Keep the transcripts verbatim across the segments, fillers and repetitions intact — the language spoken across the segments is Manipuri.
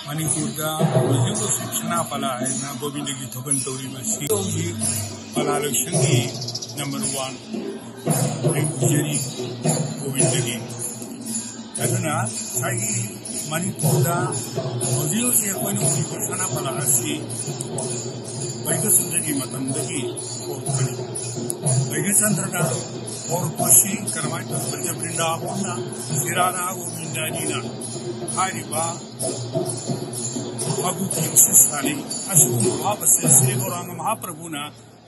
ꯃꯅꯤꯄꯨꯔꯗ ꯍꯧꯖꯤꯛ ꯍꯧꯖꯤꯛ ꯁꯅꯥ ꯄꯂꯥ ꯍꯥꯏꯅ ꯒꯣꯕꯤꯟꯗꯒꯤ ꯊꯣꯛꯍꯟ ꯇꯧꯔꯤꯕꯁꯤ ꯍꯧꯖꯤꯛ ꯄꯂꯥ ꯂꯣꯏꯁꯪꯒꯤ ꯅꯝꯕꯔ ꯋꯥꯟ ꯑꯩ ꯑꯣꯏꯖꯔꯤ ꯒꯣꯕꯤꯟꯗꯒꯤ꯫ ꯑꯗꯨꯅ ꯉꯁꯥꯏꯒꯤ ꯃꯅꯤꯄꯨꯔꯗ ꯍꯧꯖꯤꯛ ꯍꯧꯖꯤꯛ ꯑꯩꯈꯣꯏꯅ ꯎꯔꯤꯕ ꯁꯅꯥ ꯄꯂꯥ ꯑꯁꯤ ꯕꯩꯒꯆꯟꯗ꯭ꯔꯒꯤ ꯃꯇꯝꯗꯒꯤ ꯍꯧꯔꯛꯄꯅꯤ꯫ ꯕꯩꯒꯆꯟꯗ꯭ꯔꯅ ꯍꯧꯔꯛꯄꯁꯤ ꯀꯔꯝꯍꯥꯏꯅ ꯇꯧꯕ? ꯕ꯭ꯔꯤꯟꯗꯥꯕꯟꯅ ꯁꯤꯔꯥꯅꯥ ꯒꯣꯕꯤꯟꯗ ꯑꯅꯤꯅ ꯍꯥꯏꯔꯤꯕ ꯐꯥꯒꯨꯒꯤ ꯑꯁꯤ ꯁꯥꯟꯅꯩ꯫ ꯑꯁꯤꯒꯨꯝꯕ ꯋꯥꯕꯁꯦ ꯁ꯭ꯔꯤ ꯒꯧꯔꯥꯡꯒ ꯃꯍꯥꯄ꯭ꯔꯚꯨꯅ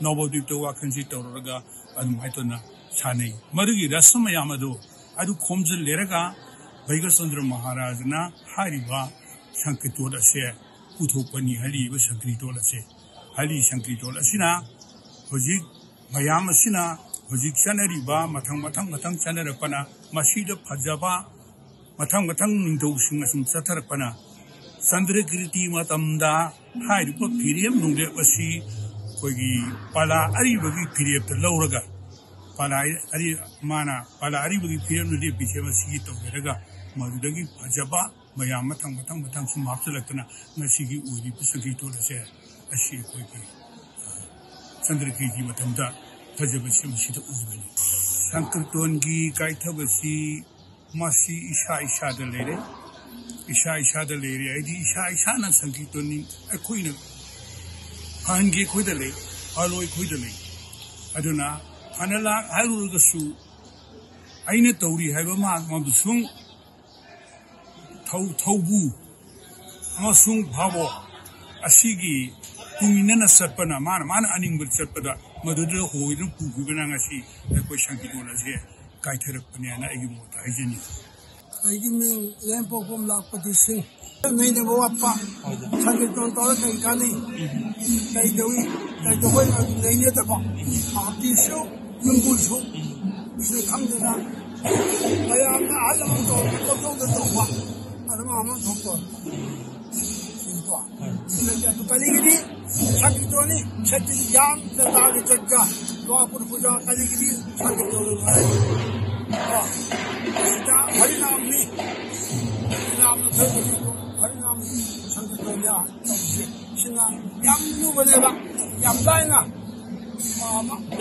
ꯅꯕꯗ꯭ꯋꯤꯞꯇ ꯋꯥꯈꯜꯁꯤ ꯇꯧꯔꯒ ꯑꯗꯨꯃꯥꯏꯅ ꯇꯧꯅ ꯁꯥꯟꯅꯩ꯫ ꯃꯗꯨꯒꯤ ꯔꯁ ꯃꯌꯥꯝ ꯑꯗꯨ, ꯑꯗꯨ ꯈꯣꯝꯖꯤꯜꯂꯦꯔꯒ ꯕꯩꯒꯆꯟꯗ꯭ꯔ ꯃꯍꯥꯔꯥꯖꯅ ꯍꯥꯏꯔꯤꯕ ꯁꯪꯀꯤꯔꯇꯣꯟ ꯑꯁꯦ ꯄꯨꯊꯣꯛꯄꯅꯤ꯫ ꯍꯥꯏꯔꯤꯕ ꯁꯪꯀꯤꯔꯇꯣꯟ ꯑꯁꯦ, ꯍꯥꯏꯔꯤ ꯁꯪꯀꯤꯔꯇꯣꯟ ꯑꯁꯤꯅ ꯍꯧꯖꯤꯛ ꯃꯌꯥꯝ ꯑꯁꯤꯅ ꯍꯧꯖꯤꯛ ꯆꯠꯅꯔꯤꯕ ꯃꯊꯪ, ꯃꯊꯪ, ꯃꯊꯪ ꯆꯠꯅꯔꯛꯄꯅ ꯃꯁꯤꯗ ꯐꯖꯕ ꯃꯊꯪ ꯃꯊꯪ ꯅꯤꯡꯊꯧꯁꯤꯡ ꯑꯁꯨꯝ ꯆꯠꯊꯔꯛꯄꯅ ꯆꯟꯗ꯭ꯔꯀꯤꯔꯇꯤ ꯃꯇꯝꯗ ꯍꯥꯏꯔꯤꯕ ꯐꯤꯔꯦꯞ ꯅꯨꯡꯔꯦꯞ ꯑꯁꯤ ꯑꯩꯈꯣꯏꯒꯤ ꯄꯂꯥ ꯑꯔꯤꯕꯒꯤ ꯐꯤꯔꯦꯞꯇ ꯂꯧꯔꯒ ꯄꯂꯥ ꯑꯔꯤ-, ꯃꯥꯅ ꯄꯂꯥ ꯑꯔꯤꯕꯒꯤ ꯐꯤꯔꯦꯞꯅ ꯂꯦꯞꯄꯤꯁꯦ ꯃꯁꯤꯒꯤ ꯇꯧꯖꯔꯒ ꯃꯗꯨꯗꯒꯤ ꯐꯖꯕ ꯃꯌꯥꯝ ꯃꯊꯪ ꯃꯊꯪ ꯃꯊꯪ ꯁꯨꯝ ꯍꯥꯞꯆꯤꯜꯂꯛꯇꯅ ꯉꯁꯤꯒꯤ ꯑꯣꯏꯔꯤꯕ ꯁꯪꯀꯤꯔꯇꯣꯟ ꯑꯁꯦ ꯑꯁꯤ ꯑꯩꯈꯣꯏꯒꯤ, ꯑ, ꯆꯟꯗ꯭ꯔꯀꯤꯔꯇꯤ ꯃꯇꯝꯗ ꯐꯖꯕꯁꯤ ꯃꯁꯤꯗ ꯎꯕꯅꯤ꯫ ꯁꯪꯀꯤꯔꯇꯣꯟꯒꯤ ꯀꯥꯏꯊꯕꯁꯤ ꯃꯁꯤ ꯏꯁꯥ ꯏꯁꯥꯗ ꯂꯩꯔꯦ꯫ ꯏꯁꯥ ꯏꯁꯥꯗ ꯂꯩꯔꯦ ꯍꯥꯏꯗꯤ ꯏꯁꯥ ꯏꯁꯥꯅ ꯁꯪꯀꯤꯔꯇꯣꯟꯅꯤ꯫ ꯑꯩꯈꯣꯏꯅ ꯐꯍꯟꯒꯦ ꯑꯩꯈꯣꯏꯗ ꯂꯩ, ꯐꯍꯜꯂꯣꯏ ꯑꯩꯈꯣꯏꯗ ꯂꯩ꯫ ꯑꯗꯨꯅ ꯐꯅ ꯂꯥꯛ ꯍꯥꯏꯔꯨꯔꯒꯁꯨ ꯑꯩꯅ ꯇꯧꯔꯤ ꯍꯥꯏꯕ ꯃꯥ-, ꯃꯗꯨ ꯁꯨꯝ ꯊꯧ-, ꯊꯧꯕꯨ ꯑꯃꯁꯨꯡ ꯚꯥꯕꯣꯛ ꯑꯁꯤꯒꯤ ꯇꯨꯡ ꯏꯟꯅꯅ ꯆꯠꯄꯅ, ꯃꯥꯅ, ꯃꯥꯅ ꯑꯅꯤꯡꯕ ꯆꯠꯄꯗ ꯃꯗꯨꯗ ꯍꯣꯏꯗꯨꯅ ꯄꯨꯈꯤꯕꯅ ꯉꯁꯤ ꯑꯩꯈꯣꯏ ꯁꯪꯀꯤꯔꯇꯣꯟ ꯑꯁꯦ ꯀꯥꯏꯊꯔꯛꯄꯅꯦꯅ ꯑꯩꯒꯤ ꯃꯣꯠꯇ ꯍꯥꯏꯖꯅꯤꯡꯏ꯫ ꯑꯩꯒꯤ ꯃꯤꯡ ꯂꯦꯝꯄꯣꯛꯄꯝ ꯂꯥꯛꯄꯗꯤ ꯁꯤꯡ꯫ ꯅꯩꯅꯕ ꯋꯥꯠꯄ꯫ ꯍꯣꯏꯗ꯫ ꯁꯪꯀꯤꯔꯇꯣꯟ ꯇꯧꯔ ꯀꯔꯤ ꯀꯥꯟꯅꯩ? ꯀꯩꯗꯧꯏ? ꯀꯩꯗꯧꯕꯩ ꯅꯩꯅꯗꯕ? ꯄꯥꯔꯇꯤꯁꯨ ꯌꯨꯝꯕꯨꯁꯨ ꯁꯤ ꯈꯪꯗꯅ ꯃꯌꯥꯝꯅ ꯑꯍꯜ ꯂꯃꯟ ꯇꯧꯔꯒ ꯄꯪꯇꯧꯗ ꯇꯧꯕ ꯑꯗꯨꯝ ꯑꯃ ꯊꯣꯛꯄ꯫ ꯁꯤꯅꯤꯀꯣ꯫ ꯁꯤꯗ ꯑꯗꯨ ꯀꯔꯤꯒꯤꯗꯤ ꯁꯪꯀꯤꯔꯇꯣꯟꯅꯤ? ꯁꯛꯇꯤ ꯌꯥꯝ ꯆꯠꯇꯥꯒꯤ ꯆꯠꯀ ꯂꯨꯋꯥ ꯄꯨꯔ ꯄꯨꯖꯥ ꯀꯔꯤꯒꯤꯗꯤ ꯁꯪꯀꯤꯔꯇꯣꯟꯅꯤ? ꯀꯣ꯫ ꯁꯤꯗ ꯍꯔꯤꯅꯥꯝꯅꯤ꯫ ꯍꯔꯤꯅꯥꯝꯅ ꯐꯖꯕꯅꯤ꯫ ꯍꯔꯤꯅꯥꯝꯅꯤ꯫ ꯁꯤꯅ ꯌꯥꯝ ꯂꯨꯕꯅꯦꯕ꯫ ꯌꯥꯝ ꯂꯥꯏꯅ, ꯑ,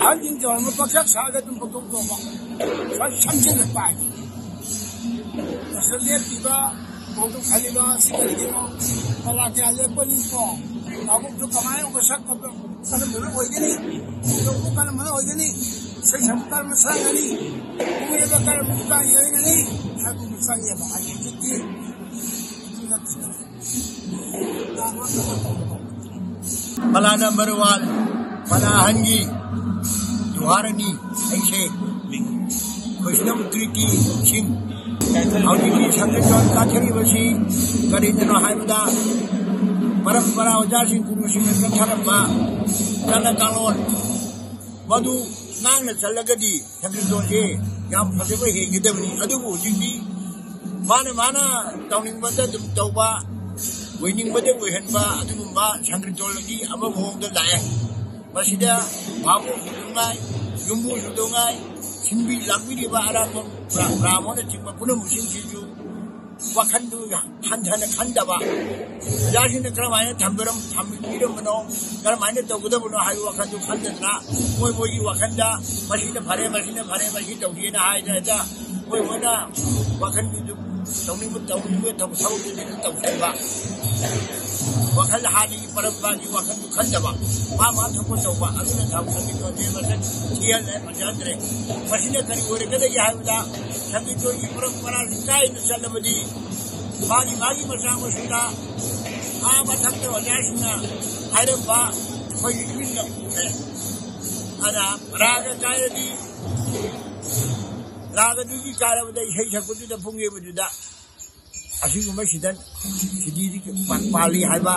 ꯑꯍꯟꯁꯤꯡ ꯇꯧꯔꯝꯕ ꯄꯪꯁꯥ ꯁꯥꯔꯒ ꯑꯗꯨꯝ ꯄꯪꯇꯧ ꯇꯧꯕ꯫ ꯁ꯭ꯋꯥꯏ ꯁꯝꯖꯤꯜꯂꯛꯄ ꯍꯥꯏꯗꯤ꯫ ꯃꯁꯤꯗ ꯂꯦꯞꯄꯤꯕ, ꯃꯥꯡꯗ ꯈꯜꯂꯤꯕ ꯑꯁꯤ ꯀꯔꯤꯒꯤꯅꯣ? ꯄꯂꯥ ꯀꯌꯥ ꯂꯦꯞꯄꯅꯤꯀꯣ? ꯃꯥꯕꯨꯛꯇꯨ ꯀꯃꯥꯏꯅ ꯃꯁꯛ ꯀꯔꯝꯕꯅ ꯑꯣꯏꯒꯅꯤ? ꯃꯥꯕꯨꯛ ꯀꯔꯝꯕꯅ ꯑꯣꯏꯒꯅꯤ? ꯏꯁꯩ ꯁꯛꯄ ꯀꯔꯝꯕ ꯁꯛꯀꯅꯤ? ꯄꯨꯡ ꯌꯩꯕ ꯀꯔꯝꯕ ꯃꯇꯥꯡ ꯌꯩꯒꯅꯤ? ꯍꯥꯏꯕꯗꯨ ꯆꯪꯉꯦꯕ꯫ ꯍꯧꯖꯤꯛꯇꯤ ꯑꯗꯨ ꯅꯠꯇꯦ꯫ ꯄꯂꯥ ꯅꯝꯕꯔ ꯋꯥꯟ, ꯄꯂꯥ ꯑꯍꯟꯒꯤ ꯖꯨꯍꯥꯔ ꯑꯅꯤ, ꯑꯩꯁꯦ ꯈꯣꯏꯁꯅꯝ ꯀ꯭ꯔꯤꯇꯤ ꯁꯤꯡ꯫ ꯍꯧꯖꯤꯛꯀꯤ ꯁꯪꯀ꯭ꯔꯤꯠꯇ ꯇꯥꯛꯊꯔꯤꯕꯁꯤ ꯀꯔꯤꯗꯅꯣ ꯍꯥꯏꯕꯗ, ꯄꯔꯝꯄꯔꯥ ꯑꯣꯖꯥꯁꯤꯡ ꯒꯨꯔꯨꯁꯤꯡꯅ ꯆꯠꯊꯔꯝꯕ ꯆꯠꯅ ꯀꯥꯡꯂꯣꯟ ꯃꯗꯨ ꯉꯥꯛꯅ ꯆꯠꯂꯒꯗꯤ ꯁꯪꯀ꯭ꯔꯤꯠꯇꯣꯟꯁꯦ ꯌꯥꯝ ꯐꯖꯕ ꯍꯦꯟꯒꯗꯕꯅꯤ꯫ ꯑꯗꯨꯕꯨ ꯍꯧꯖꯤꯛꯇꯤ ꯃꯥꯅ ꯃꯥꯅ ꯇꯧꯅꯤꯡꯕꯗ ꯑꯗꯨꯝ ꯇꯧꯕ, ꯑꯣꯏꯅꯤꯡꯕꯗ ꯑꯣꯏꯍꯟꯕ, ꯑꯗꯨꯒꯨꯝꯕ ꯁꯪꯀ꯭ꯔꯤꯠꯇꯣꯟꯒꯤ ꯑꯃ ꯃꯑꯣꯡꯗ ꯂꯥꯛꯑꯦ꯫ ꯃꯁꯤꯗ ꯚꯥꯕꯣꯛ ꯁꯨꯗꯧꯉꯥꯏ, ꯌꯨꯝꯕꯨ ꯁꯨꯗꯧꯉꯥꯏ, ꯁꯤꯟꯕꯤ ꯂꯥꯡꯕꯤꯔꯤꯕ ꯑꯔꯥꯟꯕ ꯕ꯭ꯔꯥ-, ꯕ꯭ꯔꯥꯍꯃꯣꯟꯅꯆꯤꯡꯕ ꯄꯨꯝꯅꯃꯛꯁꯤꯡꯁꯤꯁꯨ ꯋꯥꯈꯜꯗꯨ ꯍꯟꯊꯅ ꯈꯟꯗꯕ, ꯑꯣꯖꯥꯁꯤꯡꯅ ꯀꯔꯝꯍꯥꯏꯅ ꯊꯝꯕꯤꯔꯝ-, ꯊꯝꯕꯤꯔꯝꯕꯅꯣ, ꯀꯔꯝꯍꯥꯏꯅ ꯇꯧꯒꯗꯕꯅꯣ ꯍꯥꯏꯕ ꯋꯥꯈꯜꯗꯨ ꯈꯟꯗꯗꯅ, ꯃꯣꯏ ꯃꯣꯏꯒꯤ ꯋꯥꯈꯜꯗ ꯃꯁꯤꯅ ꯐꯔꯦ, ꯃꯁꯤꯅ ꯐꯔꯦ, ꯃꯁꯤ ꯇꯧꯁꯦꯅ ꯍꯥꯏꯗꯅ ꯍꯦꯛꯇ ꯃꯣꯏ ꯃꯣꯏꯅ ꯋꯥꯈꯜꯗꯨ ꯇꯧꯅꯤꯡꯕ, ꯇꯧꯅꯤꯡꯕ ꯊꯕꯛ, ꯊꯕꯛꯇꯨꯗꯤ ꯑꯗꯨꯝ ꯇꯧꯁꯟꯕ꯫ ꯋꯥꯈꯜ ꯍꯥꯟꯅꯒꯤ ꯄꯔꯝꯄꯔꯥꯒꯤ ꯋꯥꯈꯜꯗꯨ ꯈꯟꯗꯕ, ꯃꯥ ꯃꯥ ꯊꯣꯛꯄ ꯇꯧꯕ, ꯑꯗꯨꯅ ꯊꯕꯛ ꯁꯪꯒꯤꯠꯇꯣꯟꯁꯦ ꯃꯁꯛ ꯊꯤꯍꯜꯂꯦ, ꯐꯖꯍꯟꯗ꯭ꯔꯦ꯫ ꯃꯁꯤꯅ ꯀꯔꯤ ꯑꯣꯏꯔꯛꯀꯗꯒꯦ ꯍꯥꯏꯕꯗ, ꯁꯪꯒꯤꯠꯇꯣꯟꯒꯤ ꯄꯔꯝꯄꯔꯥꯁꯤ ꯀꯥꯏꯅ ꯆꯠꯂꯕꯗꯤ, ꯃꯥꯒꯤ ꯃꯥꯒꯤ ꯃꯆꯥ ꯃꯁꯨꯗ ꯑꯥ ꯃꯊꯛꯇ ꯑꯣꯖꯥꯁꯤꯡꯅ ꯍꯥꯏꯔꯝꯕ ꯑꯩꯈꯣꯏꯒꯤ ꯏꯃꯤꯠꯅ ꯎꯔꯦ꯫ ꯑꯗ ꯔꯥꯒ ꯀꯥꯏꯔꯗꯤ, ꯔꯥꯒꯗꯨꯒꯤ ꯀꯥꯏꯔꯕꯗ ꯏꯁꯩ ꯁꯛꯄꯗꯨꯗ, ꯄꯨꯡ ꯌꯩꯕꯗꯨꯗ ꯑꯁꯤꯒꯨꯝꯕ ꯁꯤꯗ ꯁꯤꯗꯤꯗꯤ ꯄꯥ-, ꯄꯥꯜꯂꯤ ꯍꯥꯏꯕ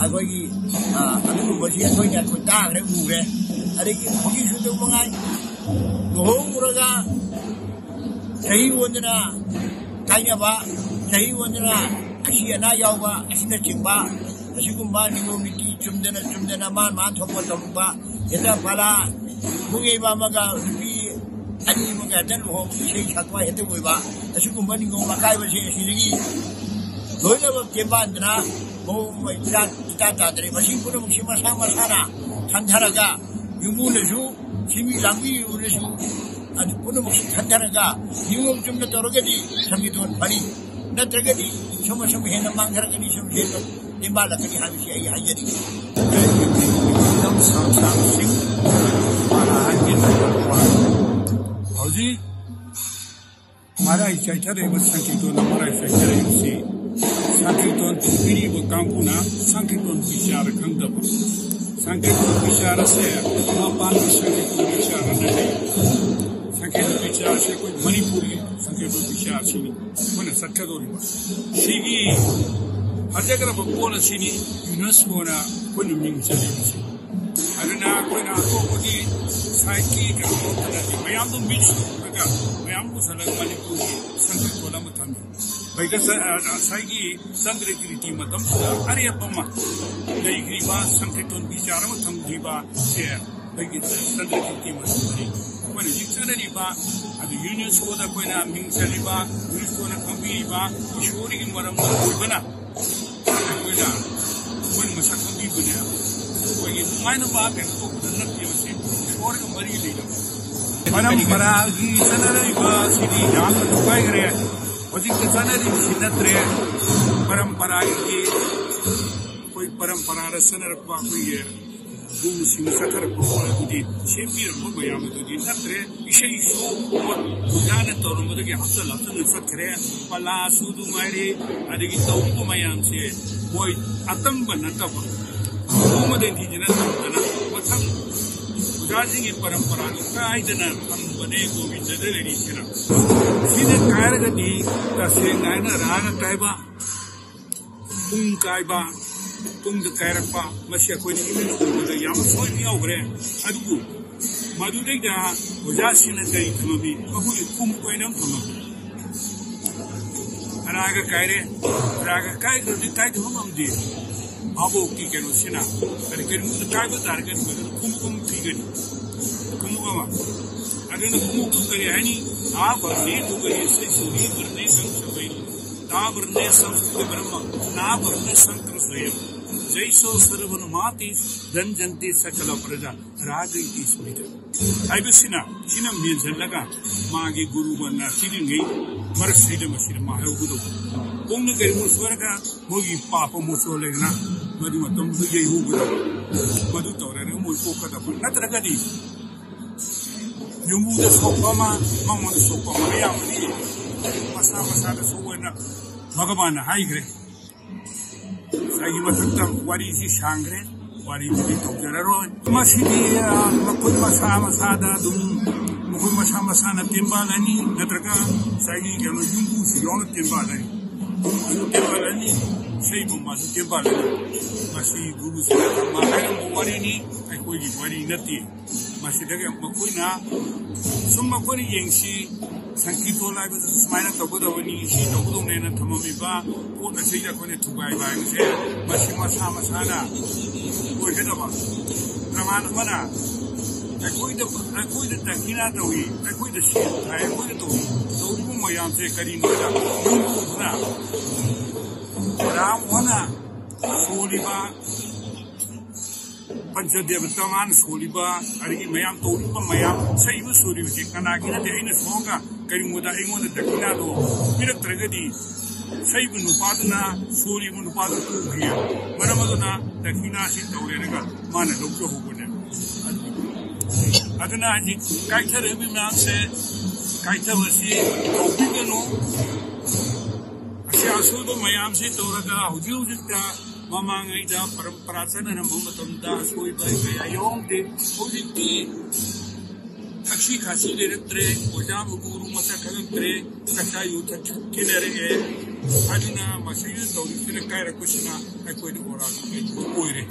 ꯑꯩꯈꯣꯏꯒꯤ, ꯑ, ꯑꯗꯨꯒꯨꯝꯕꯁꯤ ꯑꯩꯈꯣꯏꯅ ꯑꯩꯈꯣꯏ ꯇꯥꯈ꯭ꯔꯦ, ꯎꯈ꯭ꯔꯦ꯫ ꯑꯗꯒꯤ ꯍꯧꯖꯤꯛꯁꯨ ꯑꯗꯨꯝ ꯃꯉꯥꯏ, ꯂꯨꯍꯣꯡꯉꯨꯔꯒ ꯆꯍꯤ ꯑꯣꯟꯗꯅ ꯀꯥꯏꯅꯕ, ꯆꯍꯤ ꯑꯣꯟꯗꯅ ꯑꯁꯤ ꯑꯅꯥ ꯌꯥꯎꯕ ꯑꯁꯤꯅꯆꯤꯡꯕ, ꯑꯁꯤꯒꯨꯝꯕ ꯅꯤꯌꯣꯝ ꯅꯤꯇꯤ ꯆꯨꯝꯗꯅ ꯆꯨꯝꯗꯅ ꯃꯥ ꯃꯥ ꯊꯣꯛꯄ ꯇꯧꯔꯛꯄ, ꯍꯦꯛꯇ ꯄꯂꯥ ꯈꯣꯡꯌꯩꯕ ꯑꯃꯒ ꯅꯨꯄꯤ ꯑꯅꯤ ꯑꯃꯒ ꯍꯦꯛꯇ ꯂꯨꯍꯣꯡ ꯏꯁꯩ ꯁꯛꯄ ꯍꯦꯛꯇ ꯑꯣꯏꯕ, ꯑꯁꯤꯒꯨꯝꯕ ꯅꯤꯉꯣꯝ ꯑꯀꯥꯏꯕꯁꯦ ꯑꯁꯤꯗꯒꯤ ꯂꯣꯏꯅꯃꯛ ꯇꯦꯝꯕꯥꯟꯗꯅ ꯃꯑꯣꯡ ꯏꯇꯥ ꯏꯇꯥ ꯇꯥꯗ꯭ꯔꯦ꯫ ꯃꯁꯤ ꯄꯨꯝꯅꯃꯛꯁꯤ ꯃꯁꯥ ꯃꯁꯥꯅ ꯈꯟꯊꯔꯒ, ꯌꯨꯝꯕꯨꯅꯁꯨ, ꯁꯤꯟꯃꯤ ꯂꯥꯡꯃꯤꯕꯅꯁꯨ, ꯑꯗꯨ ꯄꯨꯝꯅꯃꯛꯁꯤ ꯈꯟꯊꯔꯒ ꯅꯤꯌꯣꯝ ꯆꯨꯝꯅ ꯇꯧꯔꯒꯗꯤ ꯁꯪꯀꯤꯔꯇꯟ ꯐꯅꯤ, ꯅꯠꯇ꯭ꯔꯒꯗꯤ ꯁꯨꯝ ꯑꯁꯨꯝ ꯍꯦꯟꯅ ꯃꯥꯡꯊꯔꯛꯀꯅꯤ, ꯁꯨꯝ ꯍꯦꯟꯅ ꯇꯦꯝꯕꯥꯜꯂꯛꯀꯅꯤ ꯍꯥꯏꯕꯁꯤ ꯑꯩ ꯍꯥꯏꯖꯅꯤꯡꯉꯤ꯫ ꯍꯧꯖꯤꯛ ꯃꯔꯥꯏ ꯆꯥꯏꯊꯔꯛꯏꯕ ꯁꯪꯀꯤꯔꯇꯟꯅ ꯃꯔꯥꯏ ꯆꯥꯏꯊꯔꯛꯏꯕꯁꯤ ꯁꯪꯀꯤꯔꯇꯟ ꯇꯧꯕꯤꯔꯤꯕ ꯀꯥꯡꯕꯨꯅ ꯁꯪꯀꯤꯔꯇꯟ ꯕꯤꯆꯥꯔ ꯈꯪꯗꯕ꯫ ꯁꯪꯀꯤꯔꯇꯟ ꯕꯤꯆꯥꯔ ꯑꯁꯦ ꯃꯄꯥꯟꯒꯤ ꯁꯪꯀꯤꯔꯇꯟ ꯕꯤꯆꯥꯔ ꯅꯠꯇꯦ꯫ ꯁꯪꯀꯤꯔꯇꯟ ꯕꯤꯆꯥꯔꯁꯦ ꯑꯩꯈꯣꯏ ꯃꯅꯤꯄꯨꯔꯒꯤ ꯁꯪꯀꯤꯔꯇꯟ ꯕꯤꯆꯥꯔꯁꯤꯅꯤ ꯑꯩꯈꯣꯏꯅ ꯆꯠꯀꯗꯧꯔꯤꯕ꯫ ꯁꯤꯒꯤ ꯐꯖꯈ꯭ꯔꯕ ꯄꯣꯠ ꯑꯁꯤꯅꯤ ꯌꯨꯅꯦꯁꯀꯣꯅ ꯑꯩꯈꯣꯏꯅ ꯃꯤꯡ ꯆꯜꯂꯤꯕꯁꯤ꯫ ꯑꯗꯨꯅ ꯑꯩꯈꯣꯏꯅ ꯑꯇꯣꯞꯄꯒꯤ ꯁꯥꯏꯠꯀꯤ ꯀꯩꯅꯣ ꯇꯧꯗꯅꯗꯤ ꯃꯌꯥꯝꯗꯣ ꯃꯤꯛꯁ ꯇꯧꯔꯒ ꯃꯌꯥꯝ ꯄꯨꯁꯜꯂꯒ ꯃꯅꯤꯄꯨꯔꯒꯤ ꯁꯪꯀꯤꯔꯇꯟ ꯑꯃ ꯊꯝꯃꯤ꯫ ꯕꯩꯒ ꯁ-, ꯑ, ꯉꯁꯥꯏꯒꯤ ꯆꯟꯗ꯭ꯔ ꯀꯤꯔꯇꯤ ꯃꯇꯝꯁꯤꯗ ꯑꯔꯦꯞꯄ ꯑꯃ ꯂꯩꯈ꯭ꯔꯤꯕ ꯁꯪꯀꯤꯔꯇꯟ ꯕꯤꯆꯥꯔ ꯑꯃ ꯊꯝꯈꯤꯕ ꯁꯦ ꯑꯩꯈꯣꯏꯒꯤ ꯆꯟꯗ꯭ꯔ ꯀꯤꯔꯇꯤ ꯃꯇꯝꯗꯅꯤ꯫ ꯑꯩꯈꯣꯏꯅ ꯍꯧꯖꯤꯛ ꯆꯠꯅꯔꯤꯕ, ꯑꯗꯨ ꯌꯨꯅꯦꯁꯀꯣꯗ ꯑꯩꯈꯣꯏꯅ ꯃꯤꯡ ꯆꯜꯂꯤꯕ, ꯌꯨꯅꯦꯁꯀꯣꯅ ꯈꯪꯕꯤꯔꯤꯕ ꯏꯁꯣꯔꯒꯤ ꯃꯔꯝꯗ ꯑꯣꯏꯕꯅ ꯑꯩꯈꯣꯏꯅ, ꯑꯩꯈꯣꯏꯅ ꯃꯁꯛ ꯈꯪꯕꯤꯕꯅꯦ꯫ ꯑꯩꯈꯣꯏꯒꯤ ꯅꯨꯡꯉꯥꯏꯅꯕ ꯀꯩꯅꯣ ꯇꯧꯕꯗ ꯅꯠꯇꯦꯕ ꯁꯤ, ꯏꯁꯣꯔꯒ ꯃꯔꯤ ꯂꯩꯅꯕ꯫ ꯄꯔꯝꯄꯔꯥꯒꯤ ꯆꯠꯅꯔꯛꯏꯕ ꯁꯤꯗꯤ ꯌꯥꯝꯅ ꯊꯨꯒꯥꯏꯈ꯭ꯔꯦ꯫ ꯍꯧꯖꯤꯛꯇ ꯆꯠꯅꯔꯤꯕꯁꯤ ꯅꯠꯇ꯭ꯔꯦ꯫ ꯄꯔꯝꯄꯔꯥꯒꯤ, ꯑꯩꯈꯣꯏ ꯄꯔꯝꯄꯔꯥꯗ ꯆꯠꯅꯔꯛꯄ ꯑꯩꯈꯣꯏꯒꯤ ꯒꯨꯔꯨꯁꯤꯡꯅ ꯆꯠꯊꯔꯛꯄ ꯄꯣꯠ ꯑꯗꯨꯗꯤ, ꯁꯦꯝꯕꯤꯔꯝꯕ ꯃꯌꯥꯝ ꯑꯗꯨꯗꯤ ꯅꯠꯇ꯭ꯔꯦ꯫ ꯏꯁꯩꯁꯨ ꯄꯣꯠ ꯑꯣꯖꯥꯅ ꯇꯧꯔꯝꯕꯗꯒꯤ ꯍꯥꯞꯆꯤꯜ ꯍꯥꯞꯆꯤꯜꯂ ꯆꯠꯈ꯭ꯔꯦ꯫ ꯄꯂꯥꯁꯨ ꯑꯗꯨ ꯉꯥꯏꯔꯦ, ꯑꯗꯒꯤ ꯇꯧꯔꯤꯕ ꯃꯌꯥꯝꯁꯦ ꯃꯣꯏ ꯑꯇꯝꯕ ꯅꯠꯇꯕ, ꯃꯑꯣꯡ ꯑꯃꯗ ꯅꯤꯡꯊꯤꯖꯅ ꯇꯧꯗꯅ ꯃꯊꯪ ꯑꯣꯖꯥꯁꯤꯡꯒꯤ ꯄꯔꯝꯄꯔꯥꯗꯨ ꯀꯥꯏꯗꯅ ꯊꯝꯕꯅꯦ ꯒꯣꯕꯤꯟꯗꯗ ꯂꯩꯔꯤꯁꯤꯅ꯫ ꯁꯤꯅ ꯀꯥꯏꯔꯒꯗꯤ ꯇꯁꯦꯡꯅ ꯍꯥꯏꯅ ꯔꯥꯒ ꯀꯥꯏꯕ, ꯄꯨꯡ ꯀꯥꯏꯕ, ꯄꯨꯡꯗ ꯀꯥꯏꯔꯛꯄ, ꯃꯁꯤ ꯑꯩꯈꯣꯏꯅ ꯏꯃꯨꯡ ꯈꯨꯗꯤꯡꯃꯛꯇ ꯌꯥꯝ ꯁꯣꯏꯕ ꯌꯥꯎꯈ꯭ꯔꯦ꯫ ꯑꯗꯨꯕꯨ ꯃꯗꯨꯗꯩꯗ ꯑꯣꯖꯥꯁꯤꯡꯅ ꯀꯔꯤ ꯊꯝꯃꯝꯃꯤ? ꯃꯈꯣꯏꯒꯤ ꯈꯣꯡꯎꯞ ꯑꯣꯏꯅ ꯑꯃ ꯊꯝꯃꯝꯃꯤ꯫ ꯔꯥꯒ ꯀꯥꯏꯔꯦ, ꯔꯥꯒ ꯀꯥꯏꯈ꯭ꯔꯗꯤ ꯀꯥꯏꯗꯕ ꯉꯝꯗꯦ꯫ ꯚꯥꯕꯣꯛꯀꯤ ꯀꯩꯅꯣꯁꯤꯅ ꯀꯔꯤ ꯀꯔꯤꯒꯨꯝꯕ ꯀꯥꯏꯕ ꯇꯥꯔꯒꯗꯤ ꯃꯗꯨꯗ ꯈꯣꯡꯎꯞ ꯑꯃ ꯄꯤꯒꯅꯤ, ꯈꯣꯡꯎꯞ ꯑꯃ꯫ ꯑꯗꯨꯅ ꯈꯣꯡꯎꯞꯇꯨ ꯀꯔꯤ ꯍꯥꯏꯅꯤ? ꯑꯥ ꯕꯔꯅꯦꯗꯨ ꯀꯔꯤ ꯁꯤ ꯁꯣꯔꯤ ꯕꯔꯅꯦ ꯀꯔꯝ ꯇꯧꯕꯩꯅꯣ? ता वर्णे संस्कृत ब्रह्म, ना वर्ण संकृत स्वयं। जैसो सर्वनुमाति रंजन्ति सकल प्रजा, राग इति स्मृत। ꯍꯥꯏꯕꯁꯤꯅ, ꯁꯤꯅ ꯃꯦꯟꯁꯤꯜꯂꯒ ꯃꯥꯒꯤ ꯒꯨꯔꯨ ꯒꯣꯟꯅ ꯊꯤꯔꯤꯉꯩ ꯃꯔꯛꯁꯤꯗ ꯃꯁꯤꯗ ꯃꯥ ꯍꯥꯏꯍꯧꯒꯗꯧꯕ꯫ ꯄꯣꯛꯅ ꯀꯔꯤꯒꯨꯝꯕ ꯁꯣꯏꯔꯒ ꯃꯣꯏꯒꯤ ꯄꯥꯞ ꯑꯃ ꯃꯣꯠꯆꯣꯜꯂꯦꯗꯅ, ꯃꯗꯨ ꯃꯇꯝꯗꯨꯗ ꯌꯩꯍꯧꯒꯗꯕ꯫ ꯃꯗꯨ ꯇꯧꯔꯒ ꯃꯣꯏ ꯄꯣꯛꯀꯗꯕ꯫ ꯅꯠꯇ꯭ꯔꯒꯗꯤ ꯌꯨꯝꯕꯨꯗ ꯁꯣꯛꯄ ꯑꯃ, ꯃꯉꯣꯟꯗ ꯁꯣꯛꯄ ꯑꯃ ꯑꯌꯥꯝꯕꯅꯤ꯫ ꯃꯁꯥ ꯃꯁꯥꯗ ꯁꯣꯛꯑꯣꯅ ꯚꯒꯕꯥꯟꯅ ꯍꯥꯏꯈ꯭ꯔꯦ꯫ ꯉꯁꯥꯏꯒꯤ ꯃꯊꯛꯇ ꯋꯥꯔꯤꯁꯤ ꯁꯥꯡꯈ꯭ꯔꯦ, ꯋꯥꯔꯤꯁꯤꯗꯤ ꯇꯧꯖꯔꯔꯣꯏ꯫ ꯃꯁꯤꯗꯤ, ꯑ, ꯃꯈꯨꯠ ꯃꯁꯥ ꯃꯁꯥꯗ ꯑꯗꯨꯝ, ꯃꯈꯨꯠ ꯃꯁꯥ ꯃꯁꯥꯅ ꯇꯦꯝꯕꯥꯜꯂꯅꯤ, ꯅꯠꯇ꯭ꯔꯒ ꯉꯁꯥꯏꯒꯤ ꯀꯩꯅꯣ ꯌꯨꯝꯕꯨꯁꯨ ꯌꯥꯎꯅ ꯇꯦꯝꯕꯥꯜꯂꯅꯤ꯫ ꯌꯨꯝꯕꯨꯁꯨ ꯇꯦꯝꯕꯥꯜꯂꯅꯤ, ꯏꯁꯩ ꯄꯨꯝꯕꯁꯨ ꯇꯦꯝꯕꯥꯜꯂꯅꯤ꯫ ꯃꯁꯤ ꯒꯨꯔꯨꯁꯤꯅ ꯇꯝꯕ ꯍꯥꯏꯔꯝꯕ ꯋꯥꯔꯤꯅꯤ, ꯑꯩꯈꯣꯏꯒꯤ ꯋꯥꯔꯤ ꯅꯠꯇꯦ꯫ ꯃꯁꯤꯗꯒꯤ ꯃꯈꯣꯏꯅ ꯁꯨꯝ, ꯃꯈꯣꯏꯅ ꯌꯦꯡꯁꯤ, ꯁꯪꯀꯤꯔꯇꯣꯟ ꯍꯥꯏꯕꯁꯤ ꯁꯨꯃꯥꯏꯅ ꯇꯧꯒꯗꯕꯅꯤ, ꯁꯤ ꯇꯧꯒꯗꯧꯅꯦꯅ ꯊꯝꯃꯝꯃꯤꯕ ꯄꯣꯠ ꯑꯁꯤꯗ ꯑꯩꯈꯣꯏꯅ ꯊꯨꯒꯥꯏꯕ ꯍꯥꯏꯕꯁꯦ, ꯃꯁꯤ ꯃꯁꯥ ꯃꯁꯥꯅ ꯑꯣꯏꯒꯗꯕ꯫ ꯄ꯭ꯔꯃꯥꯟ ꯑꯃꯅ ꯑꯩꯈꯣꯏꯗ, ꯑꯩꯈꯣꯏꯗ ꯗꯈꯤꯅꯥ ꯇꯧꯏ, ꯑꯩꯈꯣꯏꯗ ꯁꯦꯜ ꯊꯥꯏ, ꯑꯩꯈꯣꯏꯗ ꯇꯧꯏ, ꯇꯧꯔꯤꯕ ꯃꯌꯥꯝꯁꯦ ꯀꯔꯤꯅꯣꯗ ꯌꯨꯝꯕꯨꯗꯨꯅ ꯔꯥꯝ ꯍꯣꯅ ꯁꯣꯜꯂꯤꯕ ꯄꯟꯆꯗꯦꯕ ꯇꯣꯉꯥꯟ ꯁꯣꯜꯂꯤꯕ, ꯑꯗꯒꯤ ꯃꯌꯥꯝ ꯇꯧꯔꯤꯕ ꯃꯌꯥꯝ, ꯁꯛꯏꯕ ꯁꯣꯜꯂꯤꯕꯁꯤ ꯀꯅꯥꯒꯤ ꯅꯠꯇꯦ꯫ ꯑꯩꯅ ꯁꯣꯝꯒ ꯀꯔꯤꯒꯨꯝꯕꯗ ꯑꯩꯉꯣꯟꯗ ꯗꯈꯤꯅꯥꯗꯣ ꯄꯤꯔꯛꯇ꯭ꯔꯒꯗꯤ ꯁꯛꯏꯕ ꯅꯨꯄꯥꯗꯨꯅ ꯁꯣꯜꯂꯤꯕ ꯅꯨꯄꯥꯗꯨ ꯇꯣꯛꯈꯤ꯫ ꯃꯔꯝ ꯑꯗꯨꯅ ꯗꯈꯤꯅꯥꯁꯤ ꯇꯧꯔꯦꯅꯒ ꯃꯥꯅ ꯂꯧꯖꯍꯧꯕꯅꯦ꯫ ꯑꯗꯨꯅ ꯍꯧꯖꯤꯛ ꯀꯥꯏꯊꯔꯛꯏꯕ ꯃꯌꯥꯝꯁꯦ, ꯀꯥꯏꯊꯕꯁꯤ ꯇꯧꯕꯤꯒꯅꯨ꯫ ꯑꯁꯤ ꯑꯁꯣꯏꯕ ꯃꯌꯥꯝꯁꯤ ꯇꯧꯔꯒ ꯍꯧꯖꯤꯛ ꯍꯧꯖꯤꯛꯇ ꯃꯃꯥꯡꯉꯩꯗ ꯄꯔꯝꯄꯔꯥ ꯆꯠꯅꯔꯝꯕ ꯃꯇꯝꯗ ꯑꯁꯣꯏꯕ ꯀꯌꯥ ꯌꯥꯎꯔꯝꯗꯦ꯫ ꯍꯧꯖꯤꯛꯇꯤ ꯊꯛꯁꯤ ꯈꯥꯁꯤ ꯂꯩꯔꯛꯇ꯭ꯔꯦ, ꯑꯣꯖꯥ ꯒꯨꯔꯨ ꯃꯁꯛ ꯈꯪꯉꯛꯇ꯭ꯔꯦ, ꯆꯥꯛꯆꯥ ꯌꯨꯊꯛ ꯈꯦꯠꯅꯔꯛꯑꯦ꯫ ꯑꯗꯨꯅ ꯃꯁꯤꯗ ꯇꯧꯔꯤꯁꯤꯅ ꯀꯥꯏꯔꯛꯄꯁꯤꯅ ꯑꯩꯈꯣꯏꯗ ꯑꯣꯔꯥꯗꯨ ꯀꯩꯗꯧꯕ ꯑꯣꯏꯔꯦ꯫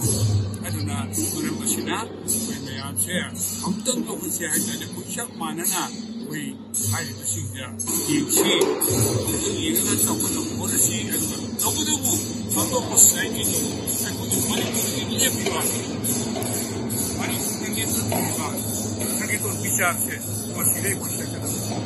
ꯑꯗꯨꯅ ꯃꯔꯝ ꯑꯁꯤꯅ ꯑꯩꯈꯣꯏ ꯃꯌꯥꯝꯁꯦ ꯑꯃꯨꯛꯇꯪ ꯇꯧꯕꯁꯦ ꯍꯥꯏꯇꯥꯔꯦ, ꯑꯩꯈꯣꯏ ꯆꯞ ꯃꯥꯟꯅꯅ ꯑꯩꯈꯣꯏ ꯍꯥꯏꯔꯤꯕꯁꯤꯡꯁꯦ ꯌꯦꯡꯁꯤ꯫ ꯑꯗꯨꯒ ꯌꯦꯡꯉꯒ ꯆꯥꯎꯈꯠꯅꯕ ꯍꯣꯠꯅꯁꯤ꯫ ꯑꯗꯨꯒ ꯇꯧꯕꯇꯕꯨ ꯑꯇꯣꯞꯄ ꯁꯣꯁꯥꯏꯇꯤꯗ ꯑꯩꯈꯣꯏꯒꯤ ꯃꯅꯤꯄꯨꯔꯒꯤ ꯂꯦꯞꯄꯤꯕ, ꯃꯅꯤꯄꯨꯔꯗ ꯂꯦꯞꯄꯤꯕ ꯁꯪꯒꯤꯠꯇꯣꯟ ꯕꯤꯆꯥꯔꯁꯦ ꯃꯁꯤꯗꯩ ꯑꯣꯏꯁꯜꯂꯛꯀꯗꯕ꯫